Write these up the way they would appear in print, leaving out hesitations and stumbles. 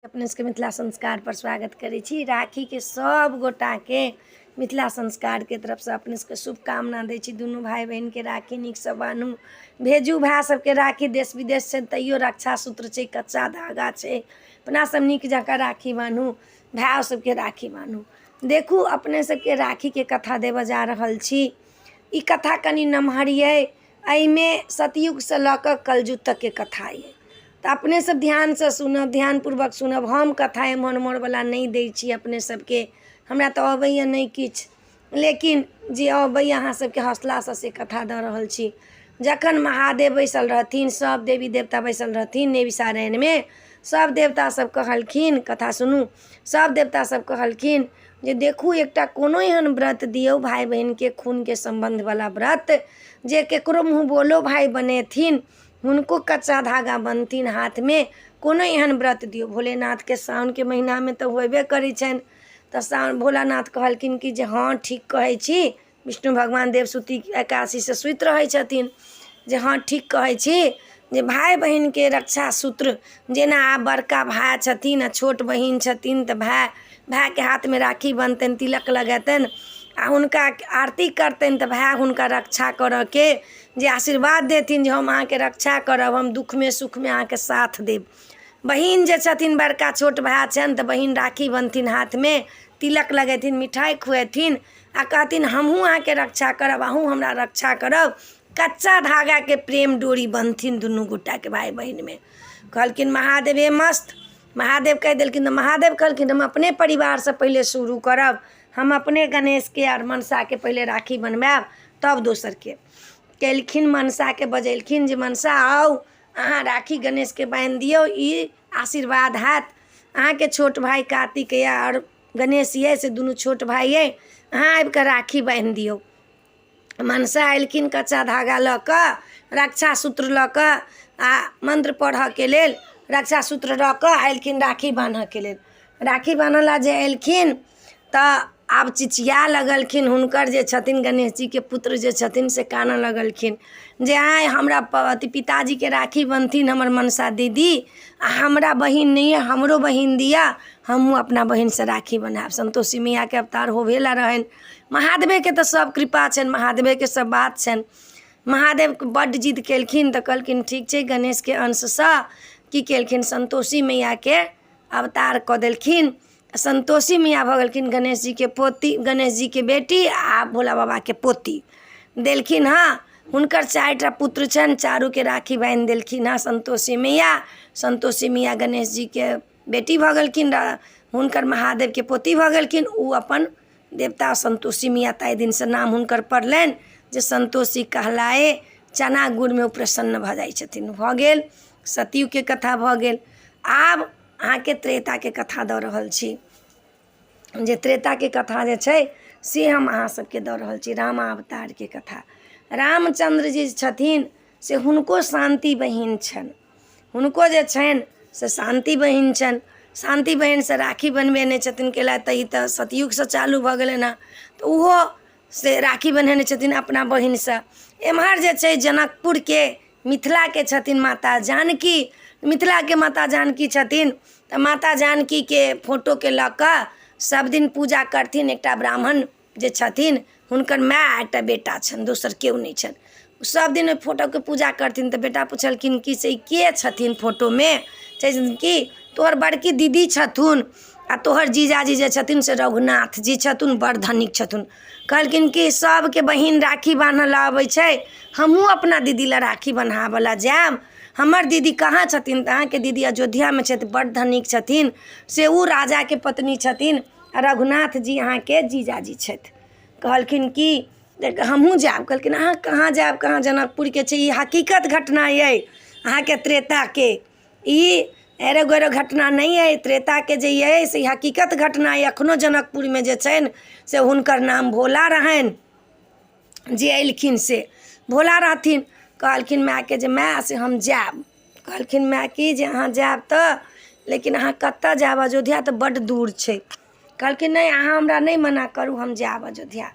अपने सबके मिथिला संस्कारपर स्वागत करै छी। राखीके सब गोटाके मिथिला संस्कारके तरफसँ अपने सबके शुभकामना दै छी। दुनू भाय बहिनके राखी नीकसँ बान्हू, भेजू भाय सबके राखी। देश विदेश छै तैयो रक्षा सूत्र छै, कच्चा धागा छै। अपना सब नीक जकाँ राखी बान्हू, भाय सबके राखी बान्हू। देखू, अपने सबके राखीके कथा देबऽ जा रहल छी। ई कथा कनि नमहर अइ। एहिमे सतयुगसँ लऽ कऽ कलयुग तकके कथा अइ, तऽ अपने सब ध्यानसँ सुनब, ध्यानपूर्वक सुनब। हम कथा एम्हर ओम्हरवला नहि दै छी अपने सबके, हमरा तऽ अबैए नहि किछु, लेकिन जे अबैए अहाँ सबके हौसलासँ से कथा दऽ रहल छी। जखन महादेव बैसल रहथिन, सब देवी देवता बैसल रहथिन नैमिषारण्यमे, सब देवता सब कहलखिन, कथा सुनू, सब देवता सब कहलखिन जे देखू, एकटा कोनो एहन व्रत दियौ, भाय बहिनके खूनके सम्बन्धवला व्रत, जे ककरो मुँह बोलो भाय बनेथिन, हुनको कच्चा धागा बन्हथिन हाथमे। कोनो एहन व्रत दियौ। भोलेनाथके साओनके महीनामे तऽ होबे करै छनि, तऽ साओन भोलानाथ कहलखिन कि जे हँ, ठीक कहै छी। विष्णु भगवान देवसुती एकादशीसँ सुति रहै छथिन, जे हँ, ठीक कहै छी जे भाय बहिनके रक्षा सूत्र, जेना आब बड़का भाय छथिन आ छोट बहिन छथिन, तऽ भाय भायके हाथमे राखी बन्हतनि, तिलक लगेतनि आ हुनका आरती करतनि, तऽ भाय हुनका रक्षा करयके जे आशीर्वाद देथिन जे हम अहाँके रक्षा करब, हम दुःखमे सुखमे अहाँके साथ देब। बहिन जे छथिन, बड़का छोट भाय छनि, तऽ बहिन राखी बन्हथिन हाथमे, तिलक लगेथिन, मिठाइ खुएथिन आ कहथिन, हमहूँ अहाँके रक्षा करब, अहूँ हमरा रक्षा करब। कच्चा धागाके प्रेम डोरी बन्हथिन दुनू गोटाके भाय बहिनमे। कहलखिन महादेव, हे मस्त महादेव कहि देलखिन। तऽ महादेव कहलखिन, हम अपने परिवारसँ पहिले शुरू करब, हम अपने गणेशके आर मनसाके पहिले राखी बनबायब, तब दोसरके। केलखिन, मनसाके बजेलखिन जे मनसा आउ, अहाँ राखी गणेशके बान्हि दियौ, ई आशीर्वाद हैत। अहाँके छोट भाय कार्तिक यऽ आओर गणेश यऽ, से दुनू छोट भाय अइ, अहाँ आबिकऽ राखी बान्हि दियौ। मनसा अयलखिन कच्चा धागा लऽ कऽ, रक्षा सूत्र लऽ कऽ आ मन्त्र पढ़ऽके लेल रक्षा सूत्र लऽ कऽ अयलखिन राखी बान्हऽके लेल। राखी बान्हऽ लए जे अयलखिन तऽ आब चिचिया लगलखिन। हुनकर जे छथिन गणेश जीके पुत्र जे छथिन, से कानऽ लगलखिन जे आँय, हमरा अथी पिताजीके राखी बन्हथिन हमर मनसा दीदी आ हमरा बहिन नहि अइ, हमरो बहिन दिअ, हमहूँ अपना बहिनसँ राखी बन्हायब। सन्तोषी मैयाके अवतार होबे ला रहनि। महादेवेके तऽ सब कृपा छनि, महादेवेके सब बात छनि। महादेव बड्ड जिद केलखिन तऽ कहलखिन, ठीक छै। गणेशके अंशसँ की केलखिन? सन्तोषी मैयाके अवतार कऽ देलखिन। सन्तोषी मैया भऽ गेलखिन गणेश जीके पोती, गणेश जीके बेटी आ भोला बाबाके पोती देलखिन। हँ, हुनकर 4 टा पुत्र छनि, चारूके राखी बान्हि देलखिन। हँ, सन्तोषी मैया, सन्तोषी मैया गणेश जीके बेटी भऽ गेलखिन, हुनकर महादेवके पोती भऽ गेलखिन। ओ अपन देवता सन्तोषी मैया, ताहि दिनसँ नाम हुनकर पड़लनि जे सन्तोषी कहलाए। चना गुड़मे ओ प्रसन्न भऽ जाइ छथिन। भऽ गेल, सतयुगके कथा भऽ गेल। आब अहाँके त्रेताके कथा दऽ रहल छी, जे त्रेताके कथा जे छै से हम अहाँ सबके दऽ रहल छी, रामावतारके कथा। रामचन्द्र जी छथिन से हुनको शान्ति बहिन छनि। हुनको जे छनि से शान्ति बहिन छनि। शान्ति बहिनसँ राखी बनबेने छथिन। कैला तऽ ई तऽ सतयुगसँ चालू भऽ गेलनि हँ, तऽ ओहो से राखी बन्हेने छथिन अपना बहिनसँ। एम्हर जे छै जनकपुरके मिथिलाके छथिन माता जानकी। मिथिलाके माता जानकी छथिन, तऽ माता जानकीके फोटोके लऽ कऽ सब दिन पूजा करथिन एकटा ब्राह्मण जे छथिन। हुनकर माय आ एकटा बेटा छनि, दोसर केओ नहि छनि। सब दिन ओहि फोटोके पूजा करथिन। तऽ बेटा पुछलखिन कि से ई के छथिन फोटोमे? छथिन कि तोहर बड़की दीदी छथुन आ तोहर जीजाजी जे छथिन से रघुनाथ जी छथुन, बड़ धनिक छथुन। कहलखिन कि सबके बहिन राखी बान्हऽ लए अबै छै, हमहूँ अपना दीदी लए राखी बन्हाबऽ लए जायब। हमर दीदी कहाँ छथिन? तऽ अहाँके दीदी अयोध्यामे छथि, बड़ धनिक छथिन, से ओ राजाके पत्नी छथिन आ रघुनाथ जी अहाँके जीजाजी छथि। कहलखिन कि हमहूँ जायब। कहलखिन, अहाँ कहाँ जायब, कहाँ? जनकपुरके छै। ई हकीकत घटना अइ अहाँके त्रेताके, ई एरो गैरो घटना नहि अइ। त्रेताके जे अइ से हकीकत घटना अइ। एखनो जनकपुरमे जे छनि से हुनकर नाम भोला रहनि, जे अयलखिन से भोला रहथिन। कहलखिन मायके जे माय, से हम जायब। कहलखिन माय कि जे अहाँ जायब तऽ, लेकिन अहाँ कतऽ जायब? अयोध्या तऽ बड्ड दूर छै। कहलखिन, नहि, अहाँ हमरा नहि मना करू, हम जायब अयोध्या।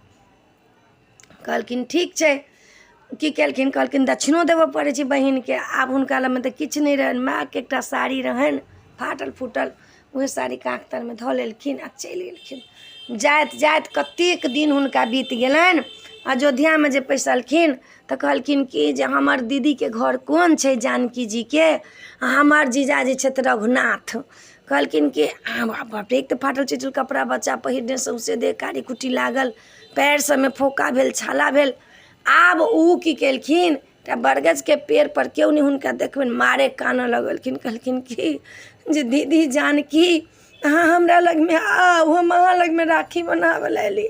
कहलखिन, ठीक छै। की केलखिन? कहलखिन, दक्षिणो देबऽ पड़ै छै बहिनके। आब हुनका लगमे तऽ किछु नहि रहनि। मायके एकटा साड़ी रहनि फाटल फूटल, उएह साड़ी काँख तरमे धऽ लेलखिन आ चलि गेलखिन। जाइत जाइत कतेक दिन हुनका बीत गेलनि। अयोध्यामे जे पैसलखिन तऽ कहलखिन कि जे हमर दीदीके घर कोन छै जानकी जीके, आ हमर जीजाजी छथि रघुनाथ। कहलखिन कि बाप रे, एक तऽ फाटल चिटल कपड़ा बच्चा पहिरने, सौँसे देह कारी कुट्टी लागल, पएर सबमे फोका भेल, छाला भेल। आब ओ की केलखिन तऽ बरगदके पेड़पर केओ नहि हुनका देखबनि, मारे कानऽ लगलखिन। कहलखिन कि जे दीदी जानकी, अहाँ हमरा लगमे आउ, हम अहाँ लगमे राखी बन्हाबऽ लए एली।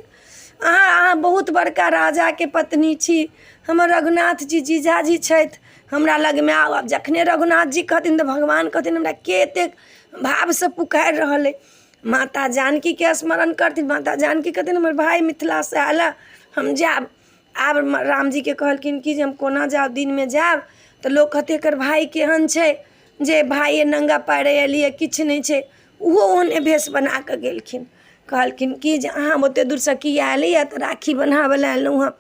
अहाँ बहुत बड़का राजाके पत्नी छी, हमर रघुनाथ जी जीजाजी छथि, हमरा लगमे आउ। आब जखने रघुनाथ जी कहथिन तऽ भगवान कहथिन हमरा के एतेक भावसँ पुकारि रहल अइ। माता जानकीके स्मरण करथिन, माता जानकी कहथिन हमर भाय मिथिलासँ आयल हँ, हम जायब। आब रामजीके कहलखिन कि जे हम कोना जायब, दिनमे जायब तऽ लोक कहतै एकर भाय केहन छै जे भाइए नङ्गा पायरे एलियै, किछु नहि छै। ओहो ओहने भेष बना कऽ गेलखिन। कहलखिन कि जे अहाँ ओतेक दूरसँ किया एलियै? तऽ राखी बन्हाबऽ लए एलहुँ हँ।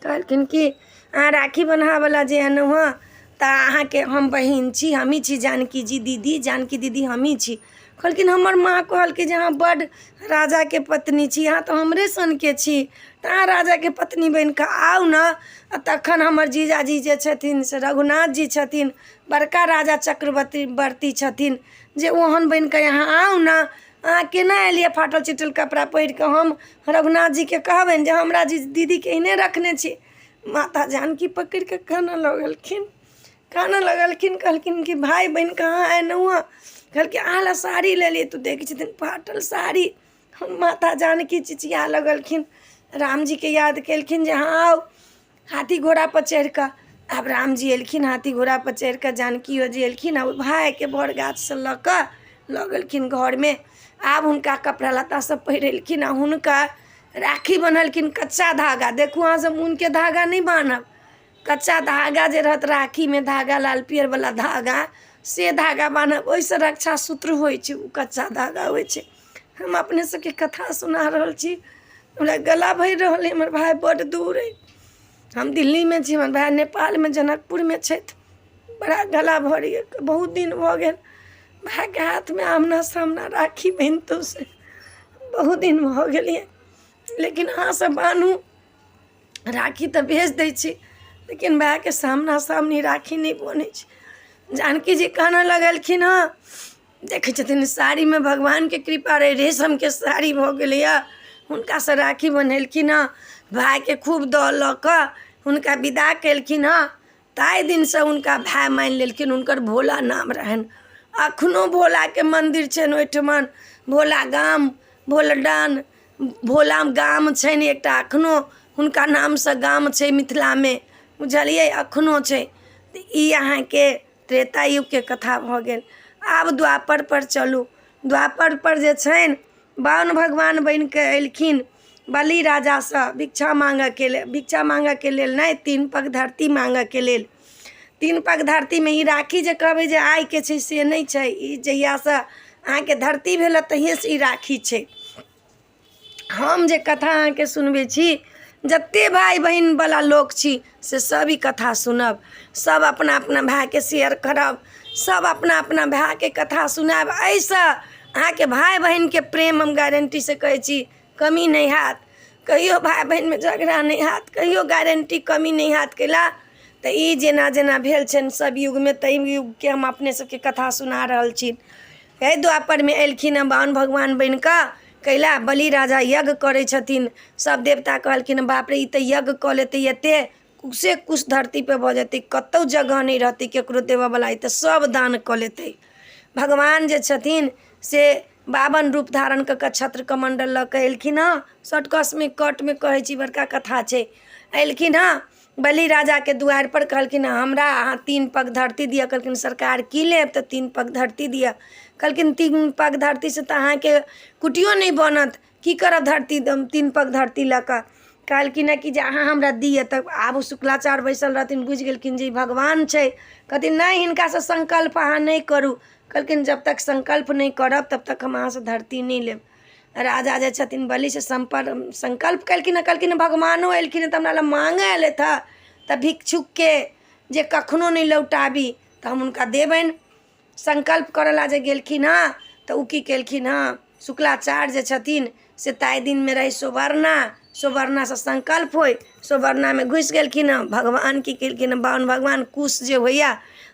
कहलखिन कि अहाँ राखी बन्हाबऽ लए जे एलहुँ हँ तऽ अहाँके हम बहिन छी, हमही छी जानकी जी दीदी, जानकी दीदी हमही छी। कहलखिन हमर माँ कहलकै जे अहाँ बड्ड राजाके पत्नी छी, अहाँ तऽ हमरे सनके छी, तऽ अहाँ राजाके पत्नी बनि कऽ आउ ने। आ तखन हमर जीजाजी जे छथिन से रघुनाथ जी छथिन, बड़का राजा चक्रवर्ती वर्ती छथिन, जे ओहन बनि कऽ अहाँ आउ ने। अहाँ केना एलियै फाटल चिटल कपड़ा पहिर कऽ? हम रघुनाथ जीके कहबनि जे हमरा जी दीदीके एहने रखने छी। माता जानकी पकड़ि कऽ कानऽ लगलखिन, कानऽ लगलखिन। कहलखिन कि भाय बहिन कहाँ एलहुँ हँ? कहलकै अहाँ लए साड़ी लेलियै तऽ देखै छथिन फाटल साड़ी। हम माता जानकी चिचिया लगलखिन, रामजीके याद केलखिन जे हँ आउ हाथी घोड़ापर चढ़ि कऽ। आब रामजी एलखिन हाथी घोड़ापर चढ़ि कऽ, जानकियो जी एलखिन आ ओहि भायके बड़ गाछसँ लऽ कऽ लऽ गेलखिन घरमे। आब हुनका कपड़ा लत्ता सब पहिरेलखिन आ हुनका राखी बन्हलखिन कच्चा धागा। देखू, अहाँ सब ऊनके धागा नहि बान्हब, कच्चा धागा जे रहत राखीमे, धागा लाल पियरवला धागा, से धागा बान्हब, ओहिसँ रक्षा सूत्र होइ छै, ओ कच्चा धागा होइ छै। हम अपने सबके कथा सुना रहल छी, हमरा गला भरि रहल अइ। हमर भाय बड्ड दूर अइ, हम दिल्लीमे छी, हमर भाय नेपालमे जनकपुरमे छथि। बड़ा गला भरैए, बहुत दिन भऽ गेल भायके हाथमे आमना सामना राखी बन्हितहुँ से बहुत दिन भऽ गेल यऽ। लेकिन अहाँसब बान्हू राखी तऽ भेज दै छी, लेकिन भायके सामना सामनी राखी नहि बन्है छै। जानकी जी कानऽ लगलखिन हँ। देखै छथिन साड़ीमे भगवानके कृपा रहै, रेशमके साड़ी भऽ गेलैए। हुनकासँ राखी बन्हेलखिन हँ, भायके खूब दऽ लऽ कऽ हुनका विदा केलखिन हँ। ताहि दिनसँ हुनका भाय मानि लेलखिन। हुनकर भोला नाम रहनि। एखनो भोलाके मन्दिर छनि ओहिठमन, भोला गाम, भोलडान भोला गाम छनि एकटा, एखनो हुनका नामसँ गाम छै मिथिलामे, बुझलियै? एखनो छै। तऽ ई अहाँके त्रेता युगके कथा भऽ गेल। आब द्वापरपर चलू। द्वापरपर जे छनि वामन भगवान बनि कऽ एलखिन बलि राजासँ भिक्षा माँगऽके लेल, भिक्षा माँगऽके लेल नहि, तीन पग धरती माँगऽके लेल। तीन पग धरतीमे ई राखी जे कहबै जे आइके छै से नहि छै, ई जहियासँ अहाँके धरती भेल तहियेसँ ई राखी छै। हम जे कथा अहाँके सुनबै छी, जते भाय बहिनवला लोक छी से सब ई कथा सुनब, सब अपना अपना भायके शेयर करब, सब अपना अपना भायके कथा सुनायब। एहिसँ अहाँके भाय बहिनके प्रेम, हम गारंटीसँ कहै छी, कमी नहि हैत। कहियो भाय बहिनमे झगड़ा नहि हैत, कहियो गारंटी कमी नहि हैत। कैला तऽ ई जेना जेना भेल छनि सब युगमे, ताहि युगके हम अपने सबके कथा सुना रहल छी। एहि द्वापरमे एलखिन हँ वामन भगवान बनि कऽ। कैला बलि राजा यज्ञ करै छथिन। सब देवता कहलखिन बाप रे, ई तऽ यज्ञ कऽ लेतै एते कुशे कुश धरतीपर भऽ जेतै, कतहु जगह नहि रहतै ककरो देबऽवला, ई तऽ सब दान कऽ लेतै। भगवान जे छथिन से बाभन रूप धारण कऽ कऽ छत्र कमण्डल लऽ कऽ एलखिन हँ। शॉर्टकसमे कटमे कहै छी, बड़का कथा छै। एलखिन हँ बलि राजाके दुआरिपर, कहलखिन हमरा अहाँ तीन पग धरती दिअ। कहलखिन सरकार की लेब? तऽ तीन पग धरती दिअ। कहलखिन तीन पग धरतीसँ तऽ अहाँके कुटियो नहि बनत, की करब धरती तीन पग धरती लऽ कऽ? कहलखिन हँ कि जे अहाँ हमरा दिअ। तऽ आब शुक्लाचार्य बैसल रहथिन, बुझि गेलखिन जे ई भगवान छै। कहथिन नहि, हिनकासँ संकल्प अहाँ नहि करू। कहलखिन जब तक संकल्प नहि करब तब तक हम अहाँसँ धरती नहि लेब। राजा जे छथिन बलिसँ सम्पर्क संकल्प केलखिन हँ। कहलखिन भगवानो एलखिन हँ तऽ हमरा लग माँगऽ एलथि हँ तऽ भिक्षुकके जे कखनो नहि लौटाबी, तऽ हम हुनका देबनि। संकल्प करऽ लए जे गेलखिन हँ तऽ ओ की केलखिन हँ, शुक्लाचार्य जे छथिन से ताहि दिनमे रहै सुवर्णा, सुवर्णासँ संकल्प होइ, सुवर्णामे घुसि गेलखिन हँ। भगवान की केलखिन हँ, बाभन भगवान कुश जे होइए,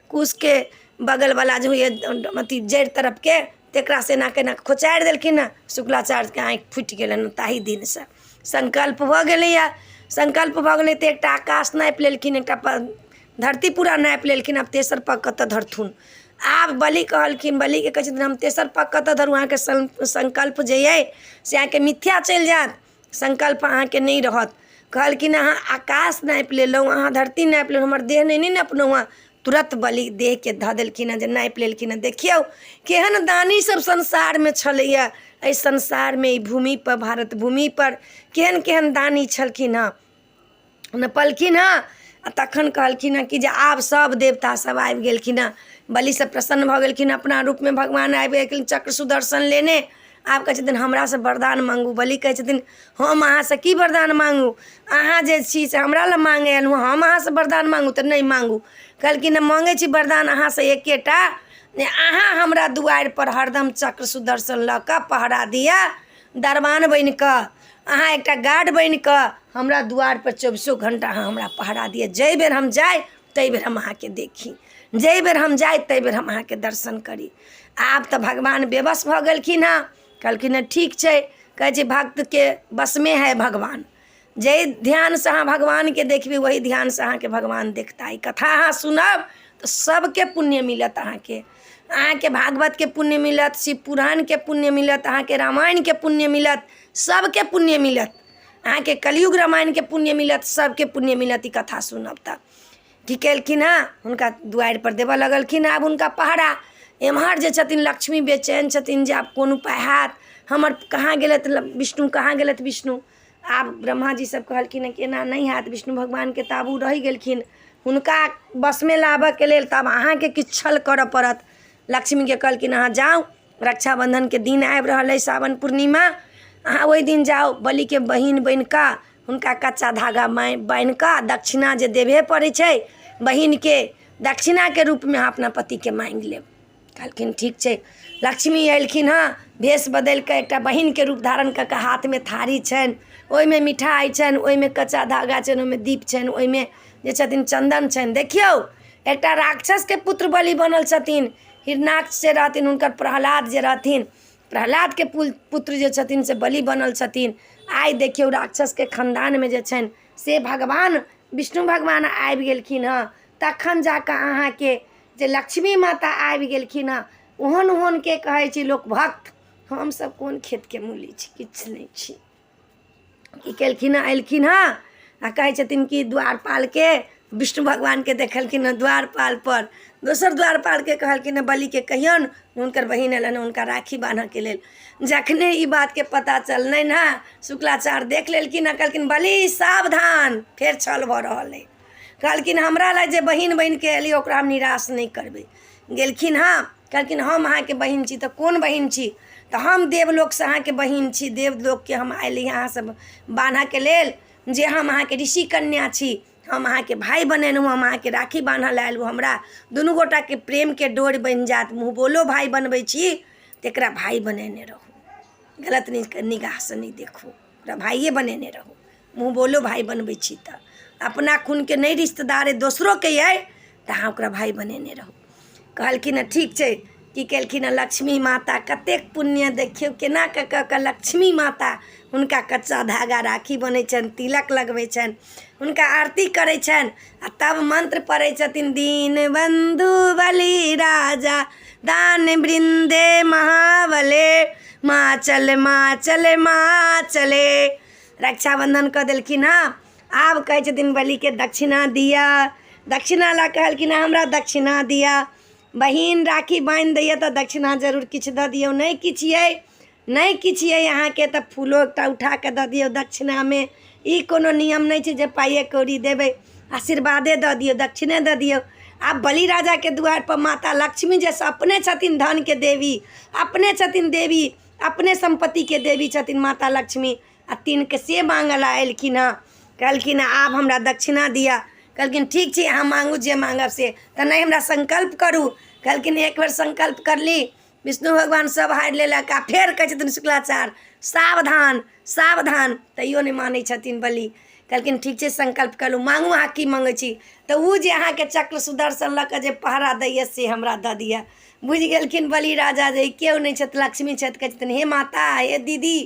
कुशके बगलवला जे होइए अथी जड़ि तरफके, तकरासँ एना कऽ एना कऽ खोँचारि देलखिन हँ। शुक्लाचार्यके आँखि फुटि गेलनि। ताहि दिनसँ संकल्प भऽ गेलैए। संकल्प भऽ गेलै तऽ एकटा आकाश नापि लेलखिन, एकटा धरती पूरा नापि लेलखिन। आब तेसर पग कतऽ धरथुन? आब बलि कहलखिन, बलिके कहै छथिन, हम तेसर पग कतऽ धरू? अहाँके संकल्प जे अइ से अहाँके मिथ्या चलि जायत, संकल्प अहाँके नहि रहत। कहलखिन, अहाँ आकाश नापि लेलहुँ, अहाँ धरती नापि लेलहुँ, हमर देह नहि ने नपलहुँ हँ। तुरत बलि देहके धऽ देलखिन हँ जे नापि लेलखिन हँ। देखियौ केहन दानी सब संसारमे छलैए। एहि संसारमे, ई भूमिपर, भारत भूमिपर केहन केहन दानी छलखिन हँ। नपलखिन हँ आ तखन कहलखिन हँ कि जे आब सब देवता सब आबि गेलखिन हँ। बलिसँ प्रसन्न भऽ गेलखिन, अपना रूपमे भगवान आबि गेलखिन चक्र सुदर्शन लेने। आब कहै छथिन, हमरासँ वरदान माँगू। बलि कहै छथिन, हम अहाँसँ की वरदान माँगू? अहाँ जे छी से हमरा लए माँगै एलहुँ, हम अहाँसँ वरदान माँगू तऽ नहि माँगू। कहलखिन, हम माँगै छी वरदान अहाँसँ एकेटा, जे अहाँ हमरा दुआरिपर हरदम चक्र सुदर्शन लऽ कऽ पहरा दिअ, दरबान बनि कऽ, अहाँ एकटा गार्ड बनि कऽ हमरा दुआरिपर चौबीसो घण्टा अहाँ हमरा पहरा दिअ। जाहि बेर हम जाइ ताहि बेर हम अहाँके देखी, जाहि बेर हम जाइ ताहि बेर हम अहाँके दर्शन करी। आब तऽ भगवान बेबस भऽ गेलखिन हँ। कहलखिन हँ, ठीक छै। कहै छै, भक्तके बसमे है भगवान। जाहि ध्यानसँ अहाँ भगवानके देखबै, वही ध्यानसँ अहाँके भगवान देखता। ई कथा अहाँ सुनब तऽ सबके पुण्य मिलत अहाँके। अहाँके भागवतके पुण्य मिलत, शिव पुराणके पुण्य मिलत, अहाँके रामायणके पुण्य मिलत, सबके पुण्य मिलत, अहाँके कलयुग रामायणके पुण्य मिलत, सबके पुण्य मिलत ई कथा सुनब तऽ। की केलखिन हँ, हुनका दुआरिपर देबऽ लगलखिन आब हुनका पहरा। एम्हर जे छथिन लक्ष्मी बेचैन छथिन जे आब कोन उपाय हैत, हमर कहाँ गेलथि विष्णु, कहाँ गेलथि विष्णु? आब ब्रह्माजी सब कहलखिन हँ कि एना नहि हैत, विष्णु भगवानके तऽ आब ओ रहि गेलखिन, हुनका वशमे लाबऽके लेल तऽ आब अहाँके किछु छल करऽ पड़त। लक्ष्मीके कहलखिन, अहाँ जाउ, रक्षाबन्धनके दिन आबि रहल अइ, सावन पूर्णिमा, अहाँ ओहि दिन जाउ, बलिके बहिन बनि कऽ हुनका कच्चा धागा बान्हि कऽ दक्षिणा जे देबहे पड़ै छै बहिनके, दक्षिणाके रूपमे अहाँ अपना पतिके माँगि लेब। कहलखिन, ठीक छै। लक्ष्मी अयलखिन हँ भेष बदलि कऽ, एकटा बहिनके रूप धारण कऽ कऽ। हाथमे थारी छनि, ओहिमे मिठाइ छनि, ओहिमे कच्चा धागा छनि, ओहिमे दीप छनि, ओहिमे जे छथिन चन्दन छनि। देखियौ, एकटा राक्षसके पुत्र बलि बनल छथिन। हिरणाक्ष जे रहथिन, हुनकर प्रहलाद जे रहथिन, प्रहलादके पुत्र जे छथिन से बलि बनल छथिन। आइ देखियौ, राक्षसके खानदानमे जे छनि से भगवान विष्णु भगवान आबि गेलखिन हँ। तखन जा कऽ अहाँके जे लक्ष्मी माता आबि गेलखिन हँ। ओहन ओहनके कहै छै लोक भक्त। हमसभ कोन खेतके मूली छी? किछु नहि छी। की केलखिन हँ, अयलखिन हँ आ कहै छथिन कि द्वारपालके, विष्णु भगवानके देखलखिन हँ द्वारपालपर। दोसर द्वारपालके कहलखिन हँ, बलिके कहियौन, हुनकर बहिन अयलनि हुनका राखी बान्हऽके लेल। जखने ई बातके पता चललनि हँ, शुक्लाचार्य देख लेलखिन हँ, कहलखिन, बलि सावधान, फेर छल भऽ रहल अइ। कहलखिन, हमरा लए जे बहिन बनि कऽ एली ओकरा हम निराश नहि करबै। गेलखिन हँ, कहलखिन, हम अहाँके बहिन छी। तऽ कोन बहिन छी? तऽ हम देवलोकसँ अहाँके बहिन छी, देवलोकके हम अयली अहाँसँ बान्हऽके लेल, जे हम अहाँके ऋषि कन्या छी, हम अहाँके भाय बनेलहुँ, हम अहाँके राखी बान्हऽ लए अयलहुँ। हमरा दुनू गोटाके प्रेमके डोरि बनि जायत। मुँह बोलो भाय बनबै छी, तकरा भाय बनेने रहू, गलत निगाहसँ नहि देखू, ओकरा भाइए बनेने रहू। मुँह बोलो भाय बनबै छी तऽ अपना खूनके नहि रिश्तेदार अइ, दोसरोके अइ, तऽ अहाँ ओकरा भाय बनेने रहू। कहलखिन हँ, ठीक छै। की केलखिन हँ लक्ष्मी माता, कतेक पुण्य देखियौ, केना कऽ कऽ कऽ लक्ष्मी माता हुनका कच्चा धागा राखी बन्है छनि, तिलक लगबै छनि, हुनका आरती करै छनि आ तब मन्त्र पढ़ै छथिन, दीन बन्धु बलि राजा दान वृन्दे महाबले, माँ चल माँ चल माँ चले। रक्षाबन्धन कऽ देलखिन हँ। आब कहै छथिन, बलिके दक्षिणा दिअ। दक्षिणा लए कहलखिन हँ, हमरा दक्षिणा दिअ। बहिन राखी बान्हि दैए तऽ दक्षिणा जरूर किछु दऽ दियौ। नहि किछु अइ, नहि किछु अइ अहाँके, तऽ फूलो एकटा उठा कऽ दऽ दियौ दक्षिणामे। ई कोनो नियम नहि छै जे पाइए कौड़ी देबै। आशीर्वादे दऽ दियौ, दक्षिणे दऽ दियौ। आब बलि राजाके दुआरिपर माता लक्ष्मी, जे अपने छथिन धनके देवी, अपने छथिन देवी, अपने सम्पत्तिके देवी छथिन माता लक्ष्मी, आ तिनके से माँगऽ लए एलखिन हँ। कहलखिन हँ, आब हमरा दक्षिणा दिअ। कहलखिन, ठीक छै, अहाँ माँगू जे माँगब से। तऽ नहि, हमरा संकल्प करू। कहलखिन, एक बेर संकल्प करली विष्णु भगवान सब हारि लेलक आ फेर कहै छथिन शुक्लाचार्य सावधान सावधान, तैयो नहि मानै छथिन बलि। कहलखिन ठीक छै, संकल्प करू, मांगू अहाँ की मङ्गै छी। तऽ ओ जे अहाँके चक्र सुदर्शन लऽ कऽ जे पहरा दैए से हमरा दऽ दिअ। बुझि गेलखिन बलि राजा जे ई केओ नहि छथि, लक्ष्मी छथि। कहै छथिन हे माता, हे दीदी,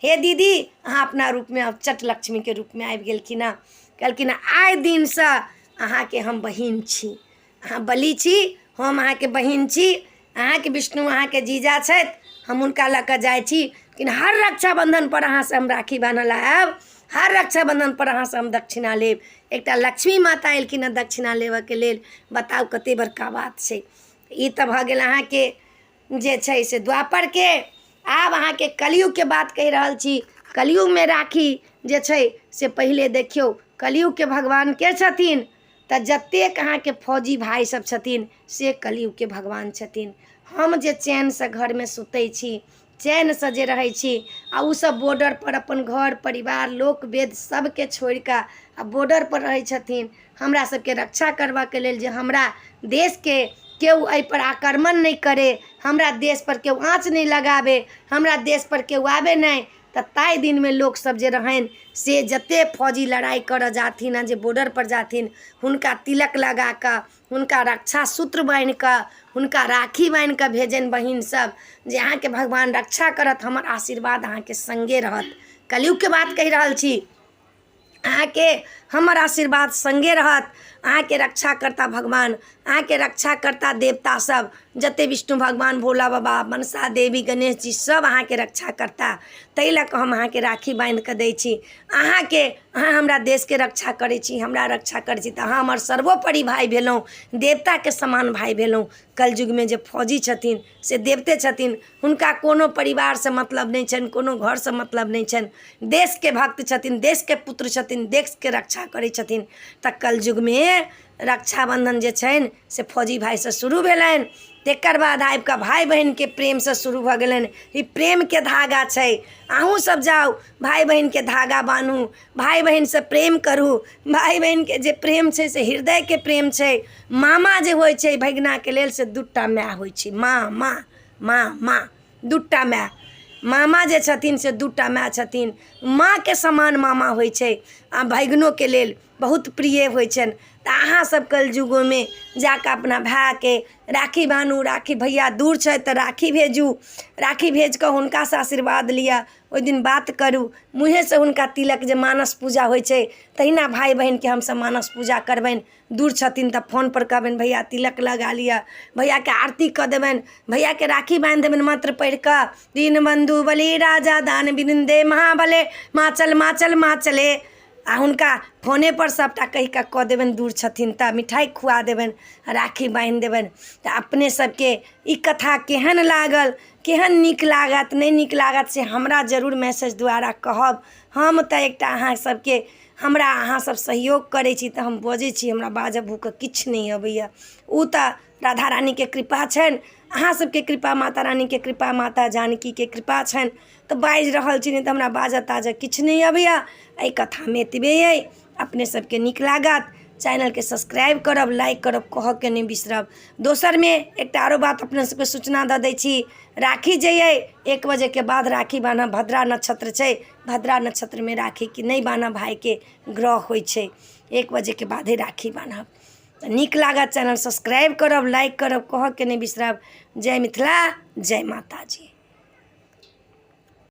हे दीदी, अहाँ अपना रूपमे आउ। चट लक्ष्मीके रूपमे आबि गेलखिन हँ। कहलखिन आइ दिनसँ अहाँके हम बहिन छी, अहाँ बलि छी, हम अहाँके बहिन छी, अहाँके विष्णु अहाँके जीजा छथि, हम हुनका लऽ कऽ जाइ छी, लेकिन हर रक्षाबन्धनपर अहाँसँ हम राखी बान्हऽ लए आयब, हर रक्षाबन्धनपर अहाँसँ हम दक्षिणा लेब। एकटा लक्ष्मी माता एलखिन हँ दक्षिणा लेबऽके लेल। बताउ कते बड़का बात छै। ई तऽ भऽ गेल अहाँके जे छै से द्वापरके। आब अहाँके कलयुगके बात कहि रहल छी। कलयुगमे राखी जे छै से पहिले देखियौ कलयुगके भगवान के छथिन। तऽ जतेक अहाँके फौजी भाय सब छथिन से कलयुगके भगवान छथिन। हम जे चैनसँ घरमे सुतै छी, चैनसँ जे रहै छी, आ ओसब बॉर्डरपर अपन घर परिवार लोक वेद सबके छोड़िकऽ आ बॉर्डरपर रहै छथिन हमरा सबके रक्षा करबाके लेल, जे हमरा देशके केओ एहिपर आक्रमण नहि करै, हमरा देशपर केओ आँच नहि लगाबै, हमरा देशपर केओ आबै नहि। तऽ ताहि दिनमे लोकसब जे रहनि से जतेक फौजी लड़ाइ करऽ जाथिन आओर जे बॉर्डरपर जाथिन, हुनका तिलक लगाकऽ, हुनका रक्षा सूत्र बान्हिकऽ, हुनका राखी बान्हिकऽ भेजनि बहिन सब, जे अहाँके भगवान रक्षा करत, हमर आशीर्वाद अहाँके सङ्गे रहत। कलयुगके बात कहि रहल छी। अहाँके हमर आशीर्वाद सङ्गे रहत, अहाँके रक्षा करता भगवान, अहाँके रक्षा करता देवता सब, जते विष्णु भगवान, भोला बाबा, मनसा देवी, गणेश जी सब अहाँके रक्षा करता। ताहि लऽ कऽ हम अहाँके राखी बान्हि कऽ दै छी अहाँके। अहाँ हमरा देशके रक्षा करै छी, हमरा रक्षा करै छी, तऽ अहाँ हमर सर्वोपरि भाय भेलहुँ, देवताके समान भाय भेलहुँ। कलयुगमे जे फौजी छथिन से देवते छथिन। हुनका कोनो परिवारसँ मतलब नहि छनि, कोनो घरसँ मतलब नहि छनि। देशके भक्त छथिन, देशके पुत्र छथिन, देशके रक्षा करै छथिन। तऽ कलयुगमे रक्षाबन्धन जे छनि से फौजी भाइसँ शुरू भेलनि, तकर बाद आबिकऽ भाय बहिनके प्रेमसँ शुरू भऽ गेलनि। ई प्रेमके धागा छै। अहूँ सब जाउ, भाय बहिनके धागा बान्हू, भाय बहिनसँ प्रेम करू। भाय बहिनके जे प्रेम छै से हृदयके प्रेम छै। मामा जे होइ छै भगिनाके लेल से दू टा माय होइ छै। माँ माँ माँ माँ दू टा माय। मामा जे छथिन से दू टा माय छथिन। माँके समान मामा होइ छै आ भगिनोके लेल बहुत प्रिय होइ छनि। तऽ अहाँसभ कलयुगोमे जा कऽ अपना भायके राखी बान्हू। राखी भैया दूर छथि तऽ राखी भेजू, राखी भेज कऽ हुनकासँ आशीर्वाद लिअ, ओहि दिन बात करू मुँहेसँ हुनका तिलक जे मानस पूजा होइ छै तहिना भाय बहिनके हमसभ मानस पूजा करबनि। दूर छथिन तऽ फोनपर कहबनि भैया तिलक लगा लिअ, भैयाके आरती कऽ देबनि, भैयाके राखी बान्हि देबनि मन्त्र पढ़ि कऽ, दीनबन्धु बलि राजा दान वृन्दे महाबले माचल माचल माचले। आ हुनका फोनेपर सभटा कहि कऽ कऽ देबनि। दूर छथिन तऽ मिठाइ खुआ देबनि, राखी बान्हि देबनि। तऽ अपने सभके ई कथा केहन लागल, केहन नीक लागत, नहि नीक लागत, से हमरा जरूर मैसेज द्वारा कहब। हम तऽ एकटा अहाँ सभके हमरा अहाँ सभ सहयोग करै छी तऽ हम बजै छी। हमरा बाजऽ भूकऽ किछु नहि अबैए, ओ तऽ राधा रानीके कृपा छनि, अहाँ सभके कृपा, माता रानीके कृपा, माता जानकीके कृपा छनि तऽ बाजि रहल छी, नहि तऽ हमरा बाजऽ ताजऽ किछु नहि अबैए। एहि कथामे एतबे अइ। अपने सबके नीक लागत चैनलके सब्सक्राइब करब, लाइक करब, कहऽके नहि बिसरब। दोसरमे एकटा आरो बात अपने सबके सूचना दऽ दै छी। राखी जे अइ 1 बजेके बाद राखी बान्हब। भद्रा नक्षत्र छै, भद्रा नक्षत्रमे राखी कि नहि बान्हब, भायके ग्रह होइ छै। 1 बजेके बादे राखी बान्हब। तऽ नीक लागत चैनल सब्सक्राइब करब, लाइक करब, कहऽके नहि बिसरब। जय मिथिला, जय माताजी।